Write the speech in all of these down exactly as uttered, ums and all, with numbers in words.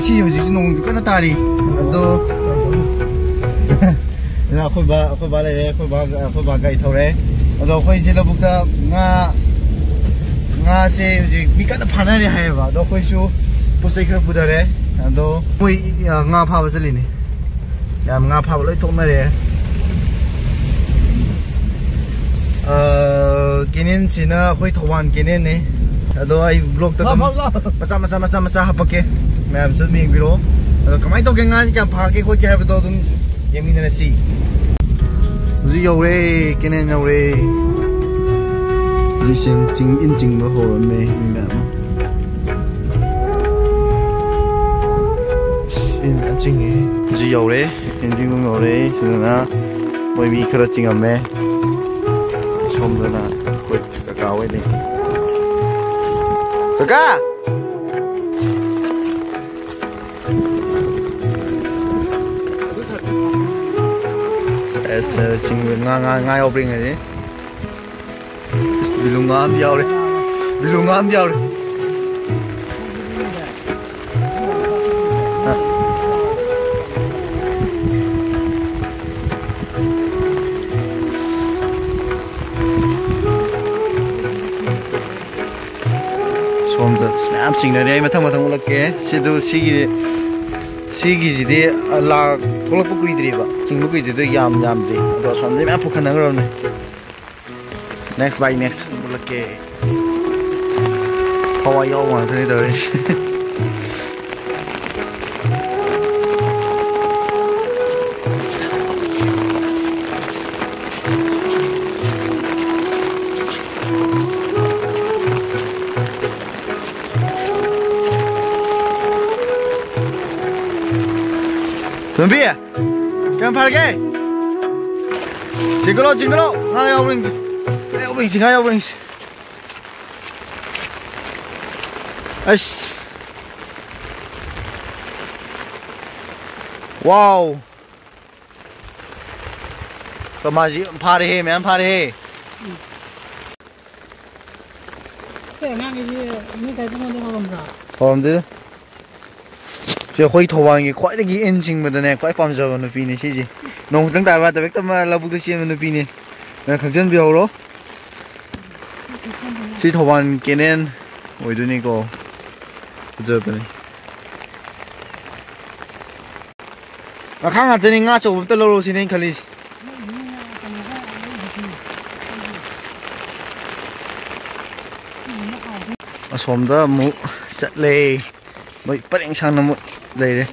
ꯁꯤ ꯍꯧꯖꯤꯛꯁꯨ ꯅꯣꯡꯁꯨ ꯀꯟꯅ ꯇꯥꯔꯤ꯫ ꯑꯗꯣ ꯑꯩꯈꯣꯏ ꯕꯥ ꯑꯩꯈꯣꯏ ꯕꯥ ꯂꯩꯔꯦ꯫ ꯑꯩꯈꯣꯏ ꯕꯥ ꯑꯩꯈꯣꯏ ꯕꯥ ꯒꯥꯔꯤ ꯊꯧꯔꯦ꯫ ꯑꯗꯣ ꯑꯩꯈꯣꯏꯁꯦ ꯂꯧꯕꯨꯛꯇ ꯉꯥ ꯉꯥꯁꯦ ꯍꯧꯖꯤꯛ ꯃꯤ ꯀꯟꯅ ꯐꯥꯅꯔꯦ ꯍꯥꯏꯌꯦꯕ꯫ ꯑꯗꯣ ꯑꯩꯈꯣꯏꯁꯨ ꯄꯣꯠ ꯆꯩ ꯈꯔ ꯄꯨꯊꯔꯦ꯫ ꯑꯗꯣ ꯑꯩꯈꯣꯏ ꯉꯥ ꯐꯥꯕ ꯆꯠꯂꯤꯅꯦ꯫ ꯌꯥꯝ ꯉꯥ ꯐꯥꯕ ꯂꯣꯏ ꯊꯣꯛꯅꯔꯦ꯫ ꯀꯦꯅꯦꯟꯁꯤꯅ ꯑꯩꯈꯣꯏ ꯊꯧꯕꯥꯜ ꯀꯦꯅꯦꯟꯅꯦ꯫ ꯑꯗꯣ ꯑꯩ ꯕ꯭ꯂꯣꯛꯇ ꯑꯗꯨꯝ ꯃꯆꯥ ꯃꯆꯥ ꯃꯆꯥ ꯃꯆꯥ ꯍꯥꯄꯛꯀꯦ꯫ ꯃꯌꯥꯝꯁꯨ ꯑꯗꯨꯝ ꯌꯦꯡꯕꯤꯔꯛꯑꯣ꯫ ꯑꯗꯣ ꯀꯃꯥꯏꯅ ꯇꯧꯒꯦ, ꯉꯥꯁꯤ ꯀꯌꯥꯝ ꯐꯥꯒꯦ ꯈꯣꯠꯀꯦ ꯍꯥꯏꯕꯗꯣ ꯑꯗꯨꯝ ꯌꯦꯡꯃꯤꯟꯅꯔꯁꯤ꯫ ꯍꯧꯖꯤꯛ ꯌꯧꯔꯦ, ꯀꯦꯅꯦꯟ ꯌꯧꯔꯦ꯫ ꯍꯧꯖꯤꯛꯁꯦ ꯆꯤꯡ ꯏꯟ ꯆꯤꯡꯕ ꯍꯧꯔꯝꯃꯦ ꯃꯤ ꯃꯌꯥꯝ꯫ ꯑꯁ, ꯏꯟ ꯃꯌꯥꯝ ꯆꯤꯡꯉꯦ꯫ ꯍꯧꯖꯤꯛ ꯌꯧꯔꯦ, ꯏꯟ ꯆꯤꯡꯐꯝ ꯌꯧꯔꯦ꯫ ꯁꯤꯗꯅ ꯃꯣꯏ ꯃꯤ ꯈꯔ ꯆꯤꯡꯉꯝꯃꯦ꯫ ꯁꯣꯝꯗꯅ ꯑꯩꯈꯣꯏ ꯀꯀꯥ ꯍꯣꯏ ꯂꯩ꯫ ꯀꯀꯥ! ꯑꯁ, ꯆꯤꯡ ꯉꯥ, ꯉꯥ, ꯉꯥ ꯌꯥꯎꯕ꯭ꯔꯥ ꯌꯦꯡꯉꯁꯤ꯫ ꯕꯤꯂꯨꯡꯒꯥ ꯑꯃ ꯌꯥꯎꯔꯦ꯫ ꯕꯤꯂꯨꯡꯒꯥ ꯑꯃ ꯌꯥꯎꯔꯦ꯫ ꯁꯣꯝꯗ ꯃꯌꯥꯝ ꯆꯤꯡꯅꯔꯦ꯫ ꯑꯩ ꯃꯊꯪ ꯃꯊꯪ ꯎꯠꯂꯛꯀꯦ꯫ ꯁꯤꯗꯨ ꯁꯤꯒꯤ ꯁꯤꯒꯤꯁꯤꯗꯤ ꯂꯥꯛ ꯊꯣꯛꯂꯛꯄ ꯀꯨꯏꯗ꯭ꯔꯤꯕ, ꯆꯤꯡꯕ ꯀꯨꯏꯗ꯭ꯔꯤꯗꯣ ꯌꯥꯝ ꯌꯥꯝꯗ꯭ꯔꯤ꯫ ꯑꯗꯣ ꯑꯁꯣꯝꯗꯩ ꯃꯌꯥꯝ ꯄꯨꯈꯠꯅꯈ꯭ꯔꯕꯅꯦ꯫ Next by next ꯎꯠꯂꯛꯀꯦ꯫ ꯊꯋꯥꯏ ꯌꯥꯎꯕ ꯉꯥꯛꯇꯅꯤ ꯇꯧꯔꯤꯁꯦ꯫ ꯇꯣꯝꯕꯤ, ꯀꯌꯥꯝ ꯐꯔꯒꯦ? ꯆꯤꯡꯈꯠꯂꯣ, ꯆꯤꯡꯈꯠꯂꯣ꯫ ꯉꯥ ꯌꯥꯎꯕ꯭ꯔ ꯌꯦꯡꯁꯤ꯫ ꯉꯥ ꯌꯥꯎꯕ꯭ꯔ ꯌꯦꯡꯁꯤ, ꯉꯥ ꯌꯥꯎꯕ꯭ꯔ ꯌꯦꯡꯁꯤ꯫ ꯑꯁ꯫ ꯋꯥꯎ꯫ ꯀꯃꯥꯁꯤ ꯐꯥꯔꯦꯍꯦ, ꯃꯌꯥꯝ ꯐꯥꯔꯦꯍꯦ꯫ ꯑꯦ, ꯑꯉꯥꯡꯒꯤꯁꯤ ꯃꯤ ꯀꯩ ꯄꯨꯡꯉꯣꯟꯗ ꯍꯧꯔꯝꯕ꯭ꯔꯥ? ꯍꯧꯔꯝꯗꯦꯗ꯫ ꯁꯤ ꯑꯩꯈꯣꯏ ꯊꯧꯕꯥꯜꯒꯤ ꯈ꯭ꯋꯥꯏꯗꯒꯤ ꯏꯟ ꯆꯤꯡꯕꯗꯅꯦ ꯈ꯭ꯋꯥꯏ ꯄꯥꯝꯖꯕ ꯅꯨꯄꯤꯅꯤ ꯁꯤꯁꯦ꯫ ꯅꯣꯡ ꯈꯤꯇꯪ ꯇꯥꯕ ꯌꯥꯗꯕ ꯍꯦꯛꯇ ꯃꯥ ꯂꯧꯕꯨꯛꯇ ꯆꯦꯟꯕ ꯅꯨꯄꯤꯅꯤ꯫ ꯅꯪ ꯈꯪꯖꯟꯕꯤꯍꯧꯔꯣ꯫ ꯁꯤ ꯊꯧꯕꯥꯜ ꯀꯦꯅꯦꯜ ꯑꯣꯏꯗꯣꯏꯅꯤꯀꯣ꯫ ꯐꯖꯕꯅꯤ꯫ ꯉꯥꯈꯥ ꯉꯥꯛꯇꯅꯤ, ꯉꯥ ꯑꯆꯧꯕ ꯑꯝꯇ ꯂꯧꯔꯣ ꯁꯤꯅꯦ ꯑꯩꯅ ꯈꯜꯂꯤꯁꯦ꯫ ꯑꯁꯣꯝꯗ ꯑꯃꯨꯛ ꯆꯠꯂꯦ꯫ ꯃꯣꯏ ꯄꯔꯦꯡ ꯁꯥꯡꯅ ꯑꯃꯨꯛ ꯂꯩꯔꯦ꯫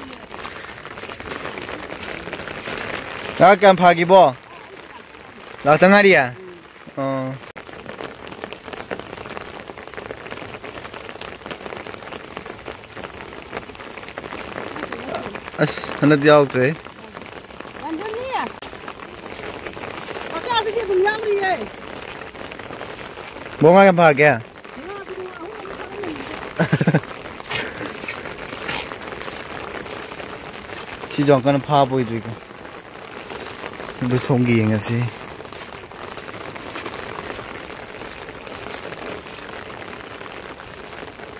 ꯉꯥ ꯀꯌꯥꯝ ꯐꯥꯈꯤꯕꯣ? ꯂꯥꯛꯇ ꯉꯥꯏꯔꯤꯌꯦ? ꯑꯣ꯫ ꯑꯁ, ꯍꯟꯗꯛꯇꯤ ꯌꯥꯎꯗ꯭ꯔꯦ꯫ ꯔꯟꯖꯟꯅꯤ! ꯃꯆꯥꯁꯤꯗꯤ ꯑꯗꯨꯝ ꯌꯥꯎꯔꯤꯌꯦ꯫ ꯕꯣ, ꯉꯥ ꯀꯌꯥꯝ ꯐꯥꯒꯦ? ꯉꯥꯁꯤꯗꯤ ꯑꯍꯨꯝ ꯑꯃ ꯐꯥꯔꯝꯃꯦ꯫ ꯁꯤꯁꯨ ꯌꯥꯝ ꯀꯟꯅ ꯐꯥꯕ ꯑꯣꯏꯗ꯭ꯔꯤꯀꯣ꯫ ꯑꯗꯨ ꯁꯣꯝꯒꯤ ꯌꯦꯡꯉꯁꯤ꯫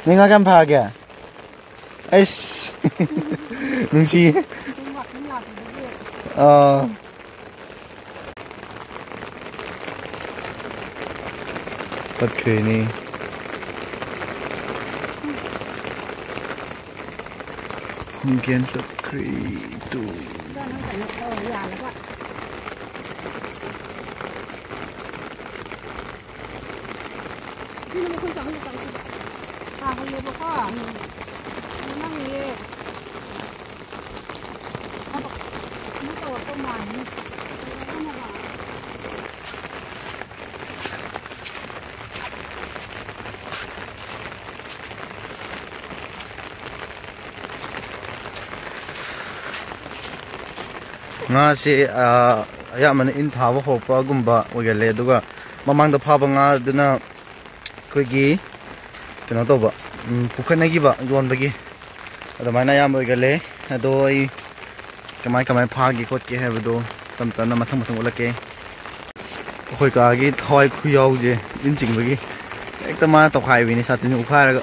ꯅꯪ ꯉꯥ ꯀꯌꯥꯝ ꯐꯥꯒꯦ? ꯑꯩꯁ꯫ ꯅꯨꯡꯁꯤꯌꯦ꯫ ꯑꯥ꯫ ꯇꯠꯈ꯭ꯔꯦꯅꯦ꯫ ꯒꯦꯟ ꯇꯠꯈ꯭ꯔꯦ꯫ ꯇꯨ꯫ ꯁꯤꯅ ꯃꯈꯣꯏ ꯆꯥꯍꯜꯂꯨ ꯆꯥꯍꯜꯂꯨ꯫ ꯇꯥꯍꯜꯂꯦꯕꯀꯣ꯫ ꯎꯝ꯫ ꯑꯗꯨ ꯅꯪ ꯍꯦꯛ ꯊꯕꯛ ꯑꯃ ꯇꯧꯔꯛꯄ ꯃꯥꯜꯂꯤ꯫ ꯉꯥꯁꯦ, ꯑ, ꯑꯌꯥꯝꯕꯅ ꯏꯟ ꯊꯥꯕ ꯍꯧꯔꯛꯄꯒꯨꯝꯕ ꯑꯣꯏꯒꯜꯂꯦ꯫ ꯑꯗꯨꯒ ꯃꯃꯥꯡꯗ ꯐꯥꯕ ꯉꯥꯗꯨꯅ ꯑꯩꯈꯣꯏꯒꯤ ꯀꯩꯅꯣ ꯇꯧꯕ, ꯎꯝ, ꯄꯨꯈꯠꯅꯈꯤꯕ ꯌꯣꯟꯕꯒꯤ ꯑꯗꯨꯃꯥꯏꯅ ꯑꯌꯥꯝꯕ ꯑꯣꯏꯒꯜꯂꯦ꯫ ꯑꯗꯣ ꯑꯩ ꯀꯃꯥꯏ ꯀꯃꯥꯏ ꯐꯥꯒꯦ ꯈꯣꯠꯀꯦ ꯍꯥꯏꯕꯗꯣ ꯇꯞ ꯇꯞꯅ ꯃꯊꯪ ꯃꯊꯪ ꯎꯠꯂꯛꯀꯦ꯫ ꯑꯩꯈꯣꯏ ꯀꯥꯒꯤ ꯊꯋꯥꯏ ꯈꯨꯌꯥꯎꯁꯦ, ꯏꯟ ꯆꯤꯡꯕꯒꯤ ꯍꯦꯛꯇ ꯃꯥꯅ ꯇꯧꯈꯥꯏꯕꯤꯅꯤ, ꯁꯥꯇꯤꯟ ꯎꯞꯈꯥꯏꯔꯒ꯫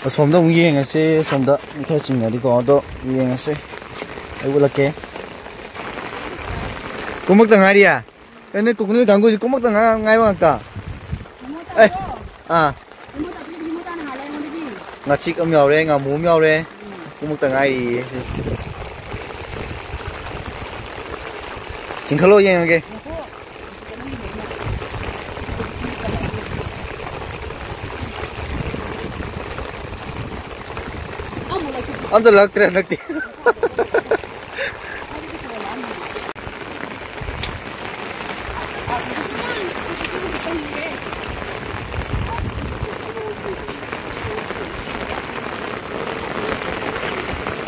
ꯑꯁꯣꯝꯗ ꯑꯃꯨꯛ ꯌꯦꯡꯉꯁꯦ, ꯑꯁꯣꯝꯗ ꯃꯤ ꯈꯔ ꯆꯤꯡꯅꯔꯤꯀꯣ, ꯑꯗꯣ ꯌꯦꯡꯉꯁꯦ꯫ ꯑꯩ ꯎꯠꯂꯛꯀꯦ꯫ ꯀꯨꯝꯃꯛꯇ ꯉꯥꯏꯔꯤꯌꯦ? ꯑꯦ, ꯅꯣꯏ ꯀꯨꯀꯨꯅꯨ ꯀꯥꯡꯒꯨꯁꯤ ꯀꯨꯝꯃꯛꯇ ꯉꯥꯏ-, ꯉꯥꯏꯕ ꯉꯥꯛꯇ꯫ ꯑꯦ, ꯑꯥ꯫ ꯉꯥꯆꯤꯛ ꯑꯃ ꯌꯥꯎꯔꯦ, ꯉꯥꯃꯨ ꯑꯃ ꯌꯥꯎꯔꯦ꯫ ꯀꯨꯝꯃꯛꯇ ꯉꯥꯏꯔꯤꯌꯦ ꯁꯤ꯫ ꯆꯤꯡꯈꯠꯂꯣ ꯌꯦꯡꯉꯒꯦ꯫ ꯑꯝꯇ ꯂꯛꯇ꯭ꯔꯦ ꯍꯟꯗꯛꯇꯤ꯫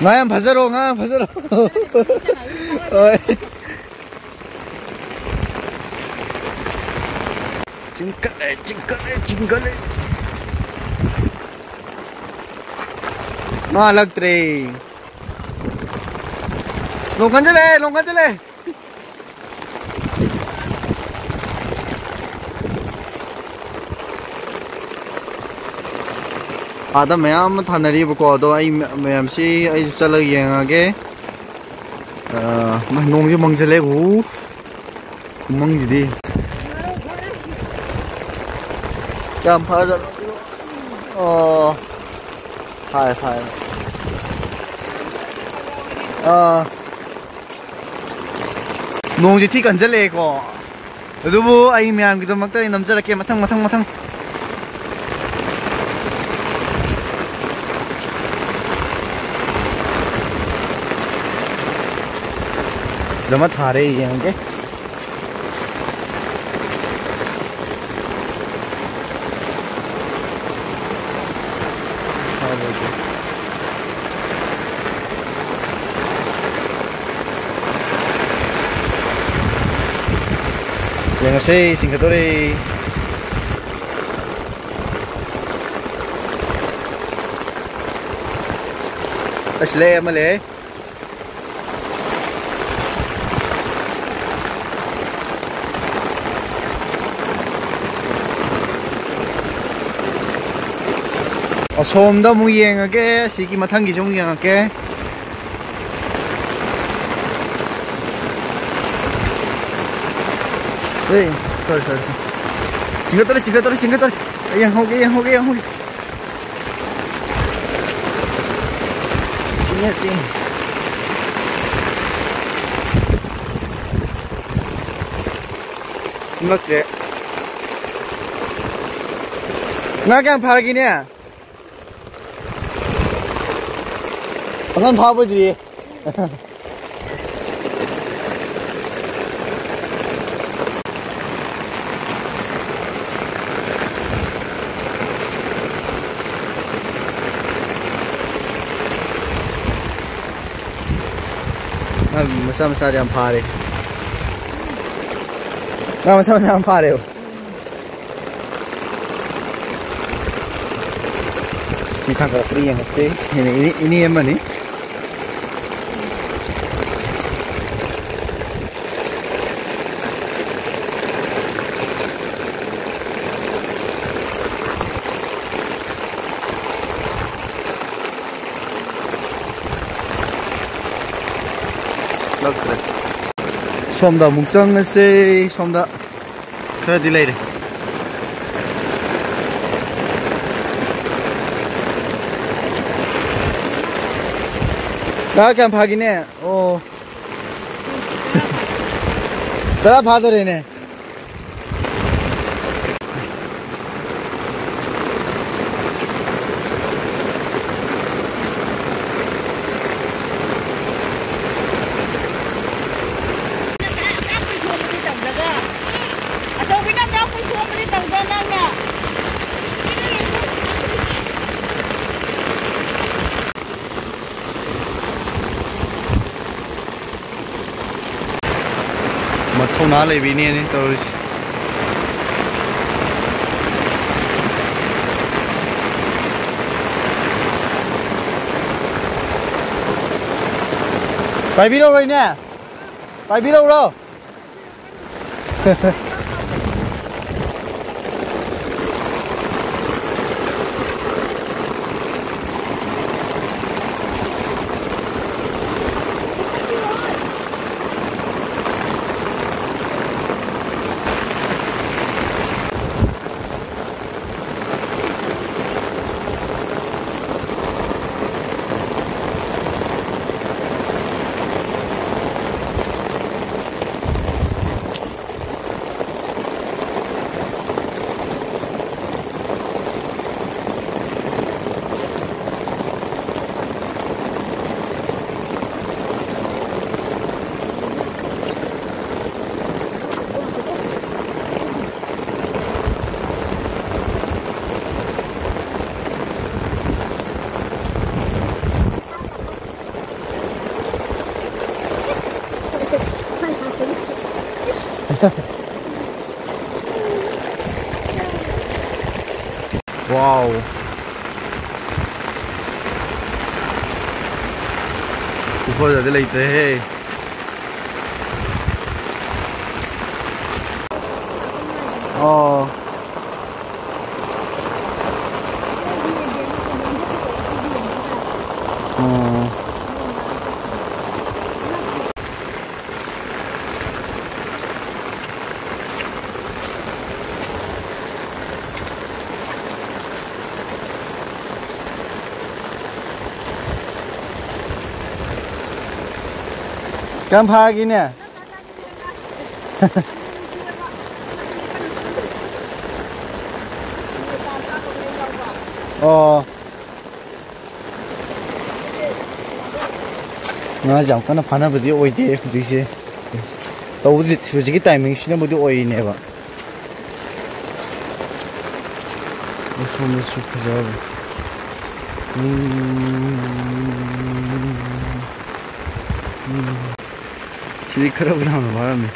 ꯉꯥ ꯌꯥꯝ ꯐꯖꯔꯣ, ꯉꯥ ꯌꯥꯝ ꯐꯖꯔꯣ꯫ ꯍꯣꯏ꯫ ꯆꯤꯡꯈꯠꯂꯦ, ꯆꯤꯡꯈꯠꯂꯦ, ꯆꯤꯡꯈꯠꯂꯦ꯫ ꯃꯥ ꯍꯜꯂꯛꯇ꯭ꯔꯦ꯫ ꯅꯣꯡ ꯀꯟꯁꯤꯜꯂꯛꯑꯦ, ꯅꯣꯡ ꯀꯟꯁꯤꯜꯂꯛꯑꯦ꯫ ꯑꯥꯗ ꯃꯌꯥꯝ ꯑꯃ ꯊꯥꯅꯔꯤꯕꯀꯣ, ꯑꯗꯣ ꯑꯩ ꯃ-, ꯃꯌꯥꯝꯁꯤ ꯑꯩꯁꯨ ꯆꯠꯂꯒ ꯌꯦꯡꯉꯒꯦ꯫ ꯑ, ꯃꯥ ꯅꯣꯡꯁꯦ ꯃꯪꯁꯤꯜꯂꯦ꯫ ꯎ, ꯈꯨꯃꯪꯁꯤꯗꯤ꯫ ꯀꯌꯥꯝ ꯐꯔꯖꯥꯠꯅꯣ? ꯑꯣ, ꯐꯔꯦ, ꯐꯔꯦ꯫ ꯑꯥ, ꯅꯣꯡꯁꯦ ꯊꯤ ꯀꯟꯁꯤꯜꯂꯛꯑꯦꯀꯣ꯫ ꯑꯗꯨꯕꯨ ꯑꯩ ꯃꯌꯥꯝꯒꯤꯗꯃꯛꯇ ꯑꯩ ꯅꯝꯖꯔꯛꯀꯦ꯫ ꯃꯊꯪ, ꯃꯊꯪ, ꯃꯊꯪ꯫ ꯁꯤꯗ ꯑꯃ ꯊꯥꯔꯦ, ꯌꯦꯡꯉꯒꯦ꯫ ꯌꯦꯡꯉꯁꯦ, ꯆꯤꯡꯈꯠꯇꯣꯔꯦ꯫ ꯑꯁ, ꯂꯩ, ꯑꯃ ꯂꯩ꯫ ꯑꯁꯣꯝꯗ ꯑꯃꯨꯛ ꯌꯦꯡꯉꯒꯦ, ꯁꯤꯒꯤ ꯃꯊꯪꯒꯤꯁꯨ ꯑꯃꯨꯛ ꯌꯦꯡꯉꯛꯀꯦ꯫ ꯑꯦ, sorry, sorry, sorry. ꯆꯤꯡꯈꯠꯇꯧꯔꯦ, ꯆꯤꯡꯈꯠꯇꯧꯔꯦ, ꯆꯤꯡꯈꯠꯇꯧꯔꯦ꯫ ꯑꯩ ꯌꯦꯡꯍꯧꯒꯦ, ꯌꯦꯡꯍꯧꯒꯦ, ꯌꯦꯡꯍꯧꯒꯦ꯫ ꯆꯤꯡꯉꯦ, ꯆꯤꯡꯉꯦ꯫ ꯁꯤꯃꯛꯇ꯭ꯔꯦ꯫ ꯉꯥ ꯀꯌꯥꯝ ꯐꯥꯔꯒꯦꯅꯦ? ꯑꯉꯥꯡ ꯐꯥꯕꯗꯤ꯫ ꯉꯥ ꯃꯆꯥ ꯃꯆꯥꯗꯤ ꯌꯥꯝ ꯐꯥꯔꯦ꯫ ꯉꯥ ꯃꯆꯥ ꯃꯆꯥ ꯌꯥꯝ ꯐꯥꯔꯦꯕ꯫ ꯁꯤꯇꯤ ꯊꯥꯡꯒꯠꯂꯛꯄ꯭ꯔꯥ ꯌꯦꯡꯉꯁꯤ꯫ ꯏꯅꯦ, ꯏꯅꯦ, ꯏꯅꯦ ꯑꯃꯅꯤ꯫ ꯂꯛꯇ꯭ꯔꯦ꯫ ꯁꯣꯝꯗ ꯑꯃꯨꯛ ꯆꯪꯉꯁꯦ꯫ ꯁꯣꯝꯗ ꯈꯔꯗꯤ ꯂꯩꯔꯦ꯫ ꯉꯥ ꯀꯌꯥꯝ ꯐꯥꯒꯤꯅꯦ? ꯑꯣ꯫ ꯇꯔꯥ ꯐꯥꯗꯣꯔꯦꯅꯦ꯫ ꯑꯆꯧꯕꯤꯅ ꯌꯥꯎ ꯀꯨꯏ ꯁꯣꯝꯕꯗꯤ ꯇꯧꯗ ꯅꯪꯅ꯫ ꯃꯊꯧꯅꯥ ꯂꯩꯕꯤꯅꯦꯅꯦ ꯇꯧꯔꯤꯁꯦ꯫ ꯄꯥꯏꯕꯤꯔꯛꯎꯔꯣꯏꯅꯦ? ꯄꯥꯏꯕꯤꯔꯛꯎꯔꯣ? Wow. ꯈꯨꯐꯖꯗꯤ ꯂꯩꯇ꯭ꯔꯦꯍꯦ꯫ ꯑꯣ꯫ ꯑꯣ꯫ ꯀꯌꯥꯝ ꯐꯥꯔꯒꯦꯅꯦ? ꯑꯣ꯫ ꯉꯥꯁꯦ ꯌꯥꯝ ꯀꯟꯅ ꯐꯥꯅꯕꯗꯤ ꯑꯣꯏꯗꯦ ꯍꯧꯖꯤꯛꯁꯦ꯫ ꯇꯧꯕꯗꯤ ꯍꯧꯖꯤꯛꯀꯤ timing ꯁꯤꯅꯕꯨꯗꯤ ꯑꯣꯏꯔꯤꯅꯦꯕ꯫ ꯁꯣꯝꯗꯁꯨ ꯐꯖꯕ꯫ ꯎꯝ꯫ ꯎꯝ꯫ ꯁꯤꯗꯤ ꯈꯔꯕꯨ ꯌꯥꯝꯅ ꯐꯥꯔꯝꯃꯤ꯫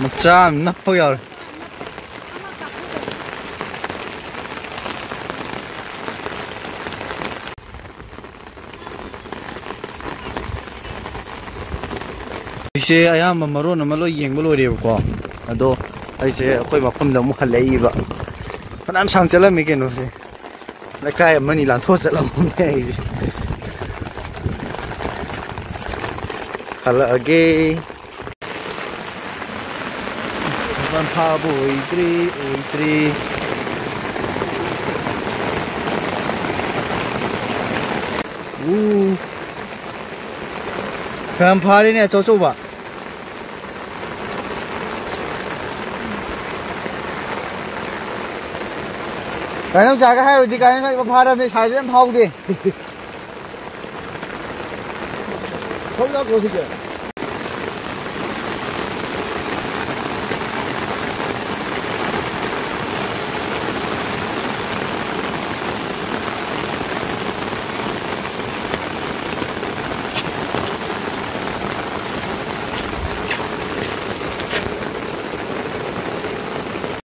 ꯃꯆꯥ ꯑꯃ ꯅꯞꯄ ꯌꯥꯎꯔꯦ꯫ ꯍꯧꯖꯤꯛꯁꯦ ꯑꯌꯥꯝꯕ ꯃꯔꯣꯟ ꯑꯃ ꯂꯣꯏ ꯌꯦꯡꯕ ꯂꯣꯏꯔꯦꯕꯀꯣ꯫ ꯑꯗꯣ ꯑꯩꯁꯦ ꯑꯩꯈꯣꯏ ꯃꯐꯝꯗ ꯑꯃꯨꯛ ꯍꯜꯂꯛꯏꯕ꯫ ꯐꯅꯌꯥꯝ ꯁꯥꯡ ꯆꯠꯂꯝꯃꯤ ꯀꯩꯅꯣꯁꯦ꯫ ꯂꯩꯀꯥꯏ ꯑꯃꯅꯤ ꯂꯥꯟꯊꯣꯛꯑ ꯆꯠꯂꯝꯃꯦ ꯑꯩꯁꯦ꯫ ꯍꯜꯂꯛꯑꯒꯦ꯫ ꯃꯄꯥꯟ ꯐꯥꯕ ꯑꯣꯏꯗ꯭ꯔꯤ, ꯑꯣꯏꯗ꯭ꯔꯤ꯫ ꯎ꯫ ꯌꯥꯝ ꯐꯥꯔꯦꯅꯦ ꯑꯆꯧ ꯑꯆꯧꯕ꯫ ꯀꯩꯅꯣꯝ ꯆꯥꯒꯦ ꯍꯥꯏꯔꯨꯗꯤ ꯀꯥꯏꯅ ꯐꯥꯔꯝꯃꯦ, ꯁꯥꯏꯗ ꯌꯥꯝ ꯐꯥꯎꯗꯦ꯫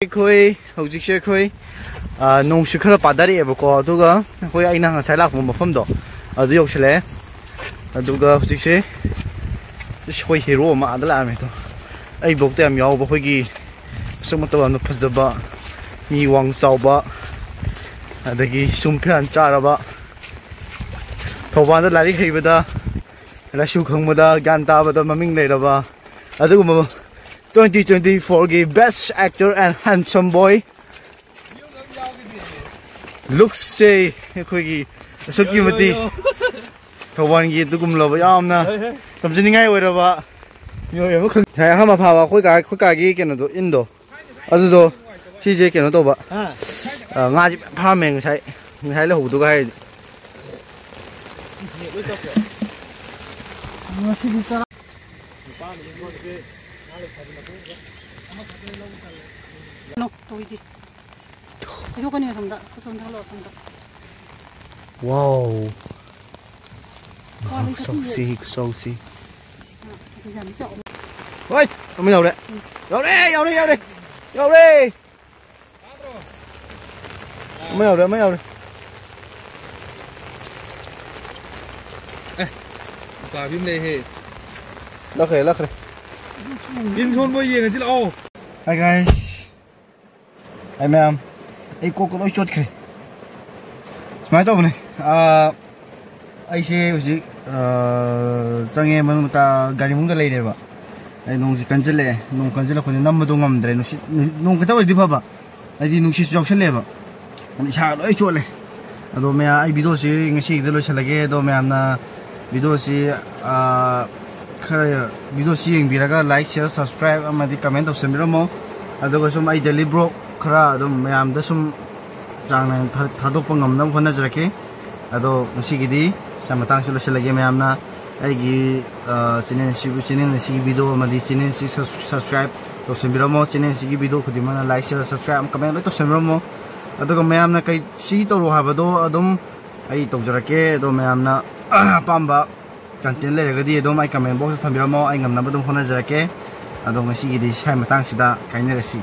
ꯑꯩꯈꯣꯏ ꯍꯧꯖꯤꯛꯁꯦ ꯑꯩꯈꯣꯏ, ꯑ, ꯅꯣꯡꯁꯨ ꯈꯔ ꯄꯥꯊꯔꯛꯑꯦꯕꯀꯣ, ꯑꯗꯨꯒ ꯑꯩꯈꯣꯏ, ꯑꯩꯅ ꯉꯁꯥꯏ ꯂꯥꯛꯄ ꯃꯐꯝꯗꯣ ꯑꯗꯨ ꯌꯧꯁꯤꯜꯂꯛꯑꯦ꯫ ꯑꯗꯨꯒ ꯍꯧꯖꯤꯛꯁꯦ ꯑꯩꯈꯣꯏ ꯍꯦꯔꯣ ꯑꯃ ꯑꯥꯗ ꯂꯥꯛꯑꯝꯃꯦ꯫ ꯑꯗꯣ ꯑꯩ ꯕ꯭ꯂꯣꯛꯇ ꯌꯥꯝ ꯌꯥꯎꯕ ꯑꯩꯈꯣꯏꯒꯤ ꯃꯁꯛ ꯃꯇꯧ ꯌꯥꯝꯅ ꯐꯖꯕ, ꯃꯤ ꯋꯥꯡ ꯆꯥꯎꯕ, ꯑꯗꯒꯤ ꯁꯨꯝ ꯐꯤꯔꯥꯟ ꯆꯥꯔꯕ, ꯊꯧꯕꯥꯜꯗ ꯂꯥꯏꯔꯤꯛ ꯍꯩꯕꯗ, ꯂꯥꯏꯁꯨ ꯈꯪꯕꯗ, ꯒ꯭ꯌꯥꯟ ꯇꯥꯕꯗ ꯃꯃꯤꯡ ꯂꯩꯔꯕ ꯑꯗꯨꯒꯨꯝꯕ twenty twenty fourꯒꯤ best actor and handsome boy ꯂꯨꯛꯁꯦ ꯑꯩꯈꯣꯏꯒꯤ ꯑꯁꯨꯛꯀꯤ ꯃꯇꯤꯛ ꯊꯧꯕꯥꯜꯒꯤ ꯑꯗꯨꯒꯨꯝꯂꯕ ꯌꯥꯝꯅ ꯇꯝꯖꯅꯤꯡꯉꯥꯏ ꯑꯣꯏꯔꯕ ꯃꯤꯑꯣꯏ ꯑꯃꯈꯛ꯫ ꯉꯁꯥꯏ ꯑꯍꯥꯟꯕ ꯐꯥꯕ ꯑꯩꯈꯣꯏ ꯀꯥ, ꯑꯩꯈꯣꯏ ꯀꯥꯒꯤ ꯀꯩꯅꯣꯗꯣ, ꯏꯟꯗꯣ, ꯑꯗꯨꯗꯣ ꯁꯤꯁꯦ ꯀꯩꯅꯣ ꯇꯧꯕ, ꯑ, ꯉꯥꯁꯦ ꯃꯌꯥꯝ ꯐꯥꯔꯝꯃꯦ ꯉꯁꯥꯏ, ꯉꯁꯥꯏ ꯂꯩꯍꯧꯕꯗꯨꯒ ꯍꯥꯏꯔꯗꯤ꯫ ꯅꯣ, ꯇꯧꯏꯗꯤ꯫ ꯍꯩꯗꯣꯛꯀꯅꯤ ꯑꯁꯣꯝꯗ, ꯑꯁꯣꯝꯗ ꯍꯜꯂꯛꯑꯣ, ꯑꯁꯣꯝꯗ꯫ Wow. ꯋꯥ ꯂꯩ ꯈꯨꯆꯧꯁꯤ, ꯈꯨꯆꯧꯁꯤ꯫ ꯑ, ꯌꯥꯝ ꯆꯥꯎ꯫ ꯍꯣꯏ, ꯑꯃ ꯌꯥꯎꯔꯦ꯫ ꯎꯝ꯫ ꯌꯥꯎꯔꯦ, ꯌꯥꯎꯔꯦ, ꯌꯥꯎꯔꯦ꯫ ꯌꯥꯎꯔꯦ꯫ ꯑꯃ ꯌꯥꯎꯔꯦ, ꯑꯃ ꯌꯥꯎꯔꯦ꯫ ꯑꯦ, ꯎꯀꯥꯕꯤ ꯑꯃ ꯂꯩꯍꯦ꯫ ꯂꯥꯛꯈ꯭ꯔꯦ, ꯂꯥꯛꯈ꯭ꯔꯦ꯫ ꯏꯟ ꯁꯣꯟꯕ ꯌꯦꯡꯉꯁꯤ ꯂꯥꯛꯑꯣ꯫ Hi guys꯫ Hi ꯃꯌꯥꯝ꯫ ꯑꯩ ꯀꯣꯛꯀ ꯂꯣꯏ ꯆꯣꯠꯈ꯭ꯔꯦ꯫ ꯁꯨꯃꯥꯏꯅ ꯇꯧꯕꯅꯦ꯫ ꯑꯥ, ꯑꯩꯁꯦ ꯍꯧꯖꯤꯛ, ꯑꯥ, ꯆꯪꯉꯦ ꯃꯅꯨꯡꯗ, ꯒꯥꯔꯤ ꯃꯅꯨꯡꯗ ꯂꯩꯔꯦꯕ꯫ ꯑꯩ ꯅꯣꯡꯁꯤ ꯀꯟꯁꯤꯜꯂꯛꯑꯦ꯫ ꯅꯣꯡ ꯀꯟꯁꯤꯜꯂꯛꯄꯁꯦ ꯅꯝꯕꯗꯣ ꯉꯝꯗ꯭ꯔꯦ꯫ ꯅꯨꯡꯁꯤꯠ, ꯅꯣꯡ ꯈꯤꯇꯪ ꯑꯣꯏꯔꯗꯤ ꯐꯕ꯫ ꯍꯥꯏꯗꯤ ꯅꯨꯡꯁꯤꯠꯁꯨ ꯌꯥꯎꯁꯜꯂꯦꯕ꯫ ꯏꯁꯥ ꯂꯣꯏ ꯆꯣꯠꯂꯦ꯫ ꯑꯗꯣ ꯃꯌꯥꯝ, ꯑꯩ videoꯁꯤ ꯉꯁꯤꯒꯤꯗꯤ ꯂꯣꯏꯁꯤꯜꯂꯒꯦ꯫ ꯑꯗꯣ ꯃꯌꯥꯝꯅ videoꯁꯤ, ꯑꯥ, ꯈꯔ videoꯁꯤ ꯌꯦꯡꯕꯤꯔꯒ like, share, subscribe ꯑꯃꯗꯤ comment ꯇꯧꯁꯟꯕꯤꯔꯝꯃꯣ꯫ ꯑꯗꯨꯒ ꯁꯨꯝ ꯑꯩ daily vlog ꯈꯔ ꯑꯗꯨꯝ ꯃꯌꯥꯝꯗ ꯁꯨꯝ ꯆꯥꯡ ꯅꯥꯏꯅ ꯊꯥ-, ꯊꯥꯗꯣꯛꯄ ꯉꯝꯅꯕ ꯍꯣꯠꯅꯖꯔꯛꯀꯦ꯫ ꯑꯗꯣ ꯉꯁꯤꯒꯤꯗꯤ ꯁꯤ ꯃꯇꯥꯡꯁꯤ ꯂꯣꯏꯁꯤꯜꯂꯒꯦ꯫ ꯃꯌꯥꯝꯅ ꯑꯩꯒꯤ ꯆꯦꯅꯦꯜꯁꯤꯕꯨ, ꯆꯦꯅꯦꯜ ꯑꯁꯤꯒꯤ ꯚꯤꯗꯤꯑꯣ ꯑꯃꯗꯤ ꯆꯦꯅꯦꯜꯁꯤ ꯁꯕꯁꯀ꯭ꯔꯥꯏꯕ ꯇꯧꯁꯟꯕꯤꯔꯝꯃꯣ꯫ ꯆꯦꯅꯦꯜꯁꯤꯒꯤ ꯚꯤꯗꯤꯑꯣ ꯈꯨꯗꯤꯡꯃꯛꯅ ꯂꯥꯏꯛ, ꯁꯤꯌꯔ, ꯁꯕꯁꯀ꯭ꯔꯥꯏꯕ, ꯀꯃꯦꯟ ꯂꯣꯏ ꯇꯧꯁꯟꯕꯤꯔꯝꯃꯣ꯫ ꯑꯗꯨꯒ ꯃꯌꯥꯝꯅ ꯀꯩ ꯁꯤ ꯇꯧꯔꯣ ꯍꯥꯏꯕꯗꯣ ꯑꯗꯨꯝ ꯑꯩ ꯇꯧꯖꯔꯛꯀꯦ꯫ ꯑꯗꯣ ꯃꯌꯥꯝꯅ ꯑꯄꯥꯝꯕ ꯀꯟꯇꯦꯟ ꯂꯩꯔꯒꯗꯤ ꯑꯗꯨꯝ ꯑꯩ ꯀꯃꯦꯟ ꯕꯣꯛꯁꯇ ꯊꯝꯕꯤꯔꯝꯃꯣ꯫ ꯑꯩ ꯉꯝꯅꯕ ꯑꯗꯨꯝ ꯍꯣꯠꯅꯖꯔꯛꯀꯦ꯫ ꯑꯗꯣ ꯉꯁꯤꯒꯤꯗꯤ ꯁ꯭ꯋꯥꯏ ꯃꯇꯥꯡꯁꯤꯗ ꯀꯥꯏꯅꯔꯁꯤ꯫